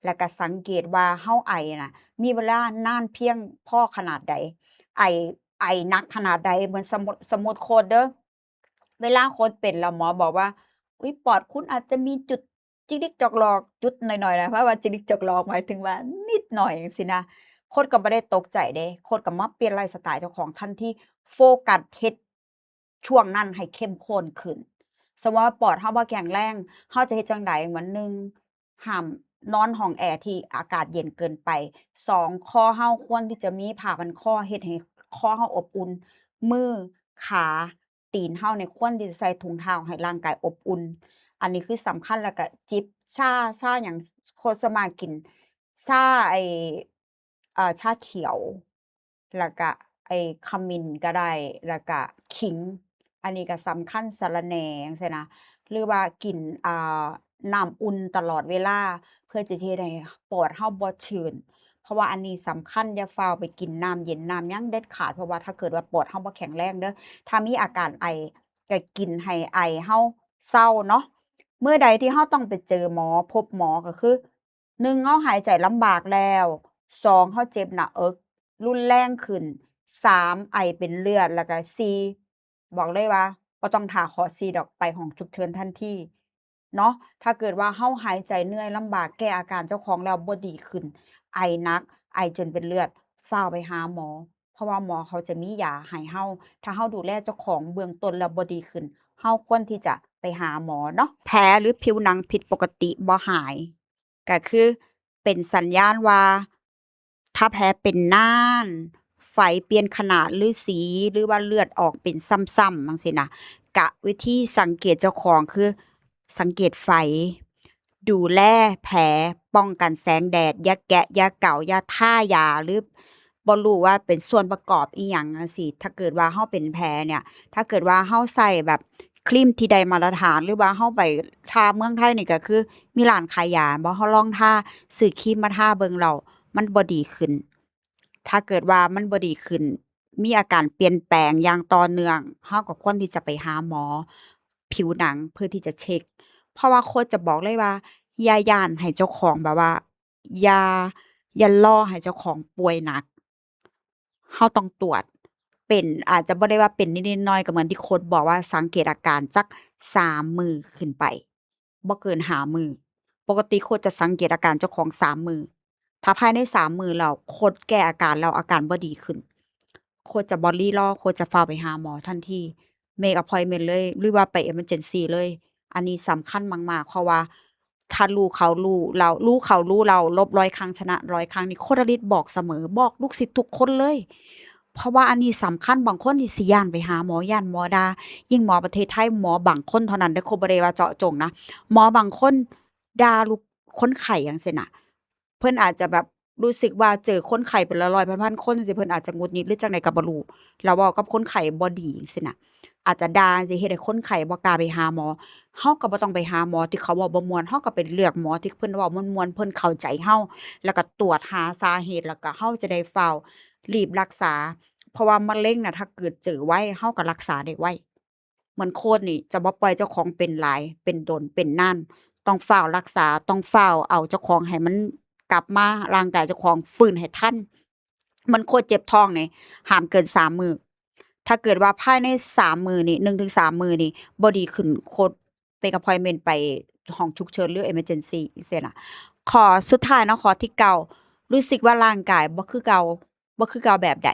ແລ້ວກະສັງເກດວ່າເຮົາໄອນະ ມີເວລານານພຽງພໍຂະໜາດໃດ, ໄອ ໄອໜັກຂະໜາດໃດ. ເໝືອນ ສົມມຸດ ສົມມຸດໂຄດເດີ້ ເວລາຄົນເປັນແລ້ວໝໍບອກວ່າ ອຸ້ຍ ປອດຄຸນອາດຈະມີຈຸດຈິກລິກຈອກຫຼອກ ຈຸດໜ້ອຍໆນະ. ເພາະວ່າຈິກລິກຈອກຫຼອກໝາຍເຖິງວ່ານິດໜ້ອຍຈັ່ງຊີ້ນະ. ໂຄດກໍບໍ່ໄດ້ຕົກໃຈເດ້, ໂຄດກໍມາປ່ຽນໄລຟ໌ສະໄຕເຈົ້າຂອງທັນທີ, ໂຟກັສເຮັດ ຊ່ວງນັ້ນໃຫ້ເຂັ້ມຂຸ້ນຂຶ້ນ. ສົມມຸດວ່າປອດເຮົາບໍ່ແຂງແຮງ ເຮົາຈະເຮັດຈັ່ງໃດ? ເໝືອນ ໜຶ່ງ ຫ້າມນອນຫ້ອງແອທີ່ອາກາດເຢັນເກີນໄປ. ສອງ ຄໍເຮົາຄວນທີ່ຈະມີຜ້າພັນຄໍ ເຮັດໃຫ້ຄໍເຮົາອົບອຸ່ນ. ມື, ຂາ, ຕີນເຮົານີ້ຄວນທີ່ຈະໃສ່ຖົງເທົ້າໃຫ້ຮ່າງກາຍອົບອຸ່ນ. ອັນນີ້ຄືສຳຄັນ. ແລ້ວກະຈິບຊາ, ຊາຫຍັງ? ໂຄດສ່ວນມາກກິນຊາ ໄອ້ ເອີ ຊາຂຽວ ແລ້ວກະໄອ້ຂະມິ້ນກໍໄດ້ ແລ້ວກະຂີງ ອັນນີ້ກໍສຳຄັນ ສະລະແໜ່ຈັ່ງຊີ້ນະ ຫຼືວ່າກິນ ອ່າ ນ້ຳອຸ່ນຕະຫຼອດເວລາ ເພື່ອທີ່ຈະເຮັດໃຫ້ປອດເຮົາບໍ່ຊື້ນ. ເພາະວ່າອັນນີ້ສຳຄັນ ຢ່າຟ້າວໄປກິນນ້ຳເຢັນນ້ຳຫຍັງເດັດຂາດ ເພາະວ່າຖ້າເກີດວ່າປອດເຮົາບໍ່ແຂງແຮງເດີ້ ຖ້າມີອາການໄອ ກໍກິນໃຫ້ໄອເຮົາເຊົາເນາະ. ເມື່ອໃດທີ່ເຮົາຕ້ອງໄປເຈີໝໍ ພົບໝໍ ກໍຄື ໜຶ່ງ ເຮົາຫາຍໃຈລຳບາກແລ້ວ, ສອງ ເຮົາເຈັບໜ້າເອິກຮຸນແຮງຂຶ້ນ, ສາມ ໄອເປັນເລືອດ, ແລ້ວກະ ສີ່ ບອກເລີຍວ່າບໍ່ຕ້ອງຖ້າຂໍ້ສີ່ດອກ ໄປຫ້ອງສຸກເສີນທັນທີເນາະ. ຖ້າເກີດວ່າເຮົາຫາຍໃຈເມື່ອຍລຳບາກ ແກ້ອາການເຈົ້າຂອງແລ້ວບໍ່ດີຂຶ້ນ, ໄອໜັກ, ໄອຈົນເປັນເລືອດ, ຟ້າວໄປຫາໝໍ ເພາະວ່າໝໍເຂົາຈະມີຢາໃຫ້ເຮົາ. ຖ້າເຮົາດູແລເຈົ້າຂອງເບື້ອງຕົ້ນແລ້ວບໍ່ດີຂຶ້ນ, ເຮົາຄວນທີ່ຈະໄປຫາໝໍເນາະ. ແຜ ຫຼື ຜິວໜັງຜິດປົກກະຕິບໍ່ຫາຍ ກໍຄືເປັນສັນຍານວ່າ ຖ້າແຜເປັນນານ, ໄຟປ່ຽນຂະໜາດ ຫຼື ສີ ຫຼືວ່າເລືອດອອກເປັນຊ້ຳໆ ຈັ່ງຊີ້ນະ, ກະວິທີສັງເກດເຈົ້າຂອງຄື ສັງເກດໄຟ, ດູແລແຜ, ປ້ອງກັນແສງແດດ, ຢ່າແກະ, ຢ່າເກົາ, ຢ່າທາຢາ ຫຼື ບໍ່ຮູ້ວ່າເປັນສ່ວນປະກອບອີ່ຫຍັງຈັ່ງຊີ້. ຖ້າເກີດວ່າເຮົາເປັນແຜເນຍ, ຖ້າເກີດວ່າເຮົາໃຊ້ແບບ ຄຣີມທີ່ໄດ້ມາດຕະຖານ ຫຼືວ່າເຮົາໄປ ຖ້າເມືອງໄທນີ້ກໍຄືມີຮ້ານຂາຍຢາແມ່ນບໍ່ ເຮົາລອງທາ ຊື້ຄຣີມມາທາເບິ່ງແລ້ວມັນບໍ່ດີຂຶ້ນ ຖ້າເກີດວ່າມັນບໍ່ດີຂຶ້ນ ມີອາການປ່ຽນແປງຢ່າງຕໍ່ເນື່ອງ ເຮົາກໍຄວນທີ່ຈະໄປຫາໝໍຜິວໜັງເພື່ອທີ່ຈະເຊັກ ເພາະວ່າໂຄດຈະບອກເລີຍວ່າ ຢ່າຢ້ານໃຫ້ເຈົ້າຂອງ ແບບວ່າ ຢ່າ ຢ່າລໍໃຫ້ເຈົ້າຂອງປ່ວຍໜັກ ເຮົາຕ້ອງຕວດ ເປັນ ອາດຈະບໍ່ໄດ້ວ່າເປັນນິດໆໜ້ອຍໆ ກໍເໝືອນທີ່ໂຄດບອກວ່າ ສັງເກດອາການຈັກສາມມື້ຂຶ້ນໄປ ບໍ່ເກີນຫ້າມື້ ປົກກະຕິໂຄດຈະສັງເກດອາການເຈົ້າຂອງສາມມື້ ຖ້າພາຍໃນສາມມື້ແລ້ວ ໂຄດແກ້ອາການແລ້ວ ອາການບໍ່ດີຂຶ້ນ ໂຄດຈະບໍ່ລີລໍ ໂຄດຈະຟ້າວໄປຫາໝໍທັນທີ make appointment ເລີຍ ຫຼືວ່າໄປ emergency ເລີຍ ອັນນີ້ສຳຄັນມາກໆ ເພາະວ່າ ຖ້າຮູ້ເຂົາຮູ້ເຮົາ ຮູ້ເຂົາຮູ້ເຮົາ ຫຼົບຮ້ອຍຄັ້ງຊະນະຮ້ອຍຄັ້ງ ນີ້ໂຄດອາລິດບອກສະເໝີ ບອກລູກສິດທຸກຄົນເລີຍ ເພາະວ່າອັນນີ້ສຳຄັນ ບາງຄົນນີ້ຊິຢ້ານໄປຫາໝໍ ຢ້ານໝໍດ່າ ຍິ່ງໝໍປະເທດໄທ ໝໍບາງຄົນເທົ່ານັ້ນເດີ ໂຄດບໍ່ໄດ້ວ່າເຈາະຈົງນະ ໝໍບາງຄົນດ່າລູກ ຄົນໄຂ້ຈັ່ງຊີ້ນະ ເພິ່ນອາດຈະແບບຮູ້ສຶກວ່າເຈີຄົນໄຂ້ເປັນຮ້ອຍໆ ພັນໆ ຄົນຈັ່ງຊີ້ ເພິ່ນອາດຈະຫງຸດຫງິດ ຫຼືຈັ່ງໃດກໍບໍ່ຮູ້ ແລ້ວເວົ້າກັບຄົນໄຂ້ບໍ່ດີຈັ່ງຊີ້ນະ ອາດຈະດ່າຈັ່ງຊີ້ ເຮັດໃຫ້ຄົນໄຂ້ບໍ່ກ້າໄປຫາໝໍ ເຮົາກໍບໍ່ຕ້ອງໄປຫາໝໍທີ່ເຂົາເວົ້າບໍ່ມ່ວນ ເຮົາກໍໄປເລືອກໝໍທີ່ເພິ່ນເວົ້າມ່ວນໆ ເພິ່ນເຂົ້າໃຈເຮົາ ແລ້ວກໍຕວດຫາສາເຫດ ແລ້ວກໍເຮົາຈະໄດ້ຟ້າວລີບລັກສາ ເພາະວ່າມະເຮັງນະ ຖ້າເກີດເຈີໄວ ເຮົາກໍລັກສາໄດ້ໄວ ເໝືອນໂຄດນີ້ຈະບໍ່ປ່ອຍເຈົ້າຂອງເປັນຫຼາຍ ເປັນດົນ ເປັນນານ ຕ້ອງຟ້າວລັກສາ ຕ້ອງຟ້າວເອົາເຈົ້າຂອງໃຫ້ມັນກັບມາ ຮ່າງກາຍເຈົ້າຂອງຟື້ນໃຫ້ທັນ ເໝືອນໂຄດເຈັບທ້ອງນີ້ ຫ້າມເກີນສາມມື້ ຖ້າເກີດວ່າພາຍໃນສາມມື້ນີ້ ໜຶ່ງເຖິງສາມມື້ນີ້ບໍ່ດີຂຶ້ນ ໂຄດ make appointment ໄປຫ້ອງສຸກເສີນ ຫຼື emergency ຈັ່ງຊີ້ນະ ຂໍ້ສຸດທ້າຍເນາະ ຂໍ້ທີເກົ້າ ຮູ້ສຶກວ່າຮ່າງກາຍບໍ່ຄືເກົ່າ ບໍ່ຄືເກົ່າແບບໃດ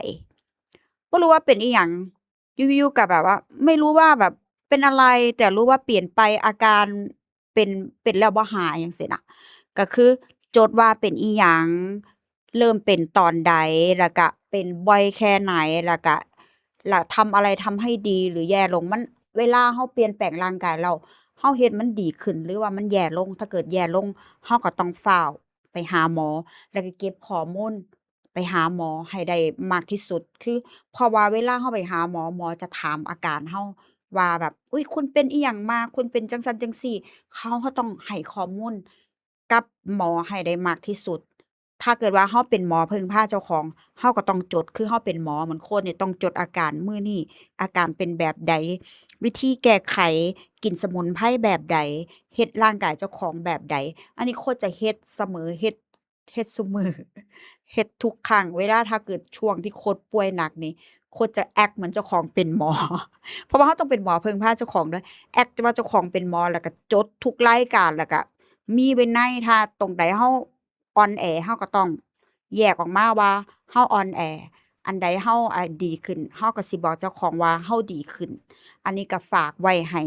ບໍ່ຮູ້ວ່າເປັນອີ່ຫຍັງ ຢູ່ໆ ກໍแบบว่า ไม่รู้ว่าแบบเป็นอะไร แต่รู้ว่าเปลี่ยนไป อาการเป็น เป็นแล้วบ่หาย จั่งซี้นะ ก็คือจดว่าเป็นอีหยัง เริ่มเป็นตอนใด แล้วก็เป็นบ่อยแค่ไหน แล้วก็ แล้วทำอะไรทำให้ดีหรือแย่ลง มัน เวลาเราเปลี่ยนแปลงร่างกายแล้ว เราเฮ็ดมันดีขึ้นหรือว่ามันแย่ลง ถ้าเกิดแย่ลง เราก็ต้องฟ้าวไปหาหมอ แล้วก็เก็บข้อมูล ไปหาหมอให้ได้มากที่สุด คือ เพราะว่าเวลาเราไปหาหมอ หมอจะถามอาการเราว่าแบบ อุ๊ย คุณเป็นอิหยังมา คุณเป็นจั่งซั้นจั่งซี้ เขา เราต้องให้ข้อมูลกับหมอให้ได้มากที่สุด ถ้าเกิดว่าเราเป็นหมอพึ่งพาเจ้าของ เราก็ต้องจด คือเราเป็นหมอ เหมือนโค้ชนี่ต้องจดอาการมื้อนี้ อาการเป็นแบบใด วิธีแก้ไข กินสมุนไพรแบบใด เฮ็ดร่างกายเจ้าของแบบใด อันนี้โค้ชจะเฮ็ดเสมอ เฮ็ด เฮ็ดซุมื้อ เฮ็ดทุกครั้ง เวลาถ้าเกิดช่วงที่โคตรป่วยหนักนี่ โคตรจะแอ็กเหมือนเจ้าของเป็นหมอ เพราะว่าเราต้องเป็นหมอพึ่งพาเจ้าของด้วย แอ็กว่าเจ้าของเป็นหมอ แล้วก็จดทุกรายการ แล้วก็มีวินัย ถ้าตรงใดเราอ่อนแอ เราก็ต้องแยกออกมาว่าเราอ่อนแอ อันใดเรา อ่า ดีขึ้น เราก็สิบอกเจ้าของว่าเราดีขึ้น อันนี้ก็ฝากไว้ให้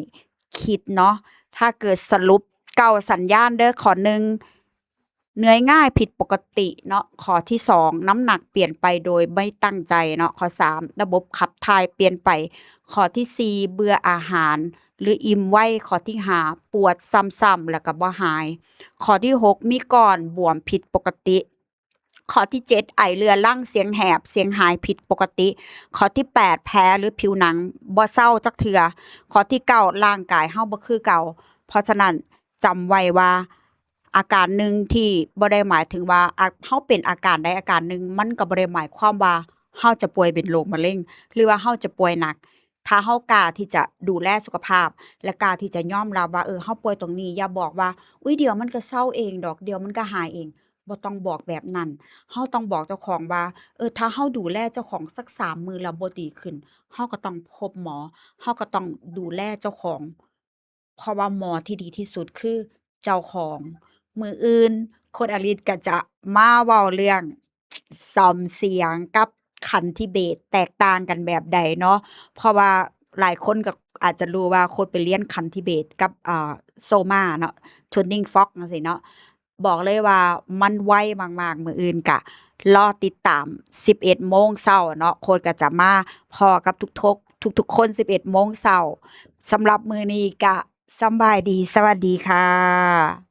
คิดเนาะ ถ้าเกิดสรุปเก้าสัญญาณเด้อ ข้อหนึ่ง เหนื่อยง่ายผิดปกติเนาะ ข้อที่สอง น้ำหนักเปลี่ยนไปโดยไม่ตั้งใจเนาะ ข้อสาม ระบบขับถ่ายเปลี่ยนไป ข้อที่สี่ เบื่ออาหารหรืออิ่มไว ข้อที่ห้า ปวดซ้ำๆ แล้วก็บ่หาย ข้อที่หก มีก้อนบวมผิดปกติ ข้อที่เจ็ด ไอเรื้อรัง เสียงแหบ เสียงหายผิดปกติ ข้อที่แปด แพ้หรือผิวหนังบ่เซาจักเทื่อ ข้อที่เก้า ร่างกายเราบ่คือเก่า เพราะฉะนั้น จำไว้ว่าอาการหนึ่งที่บ่ได้หมายถึงว่า อา เราเป็นอาการใดอาการหนึ่ง มันก็บ่ได้หมายความว่าเราจะป่วยเป็นโรคมะเร็ง หรือว่าเราจะป่วยหนัก ถ้าเรากล้าที่จะดูแลสุขภาพ และกล้าที่จะยอมรับว่า เออ เราป่วยตรงนี้ อย่าบอกว่า อุ๊ย เดี๋ยวมันก็เซาเองดอก เดี๋ยวมันก็หายเอง บ่ต้องบอกแบบนั้น เราต้องบอกเจ้าของว่า เออ ถ้าเราดูแลเจ้าของสักสามมื้อแล้วบ่ดีขึ้น เราก็ต้องพบหมอ เราก็ต้องดูแลเจ้าของ เพราะว่าหมอที่ดีที่สุดคือเจ้าของ มื้ออื่นโค้ชอลิสก็จะมาเว้าเรื่องซ่อมเสียงกับคันธิเบสแตกต่างกันแบบใดเนาะ เพราะว่าหลายคนก็อาจจะรู้ว่าโค้ชไปเรียนคันธิเบสกับ อ่า โซมาเนาะ Tuning Fork จั่งซี้เนาะ บอกเลยว่ามันไวมากๆ มื้ออื่นก็รอติดตามสิบเอ็ดโมงเช้าเนาะ โค้ชก็จะมาพ้อกับทุกๆ ทุกๆ คนสิบเอ็ดโมงเช้า สำหรับมื้อนี้ก็สำบายดี สวัสดีค่ะ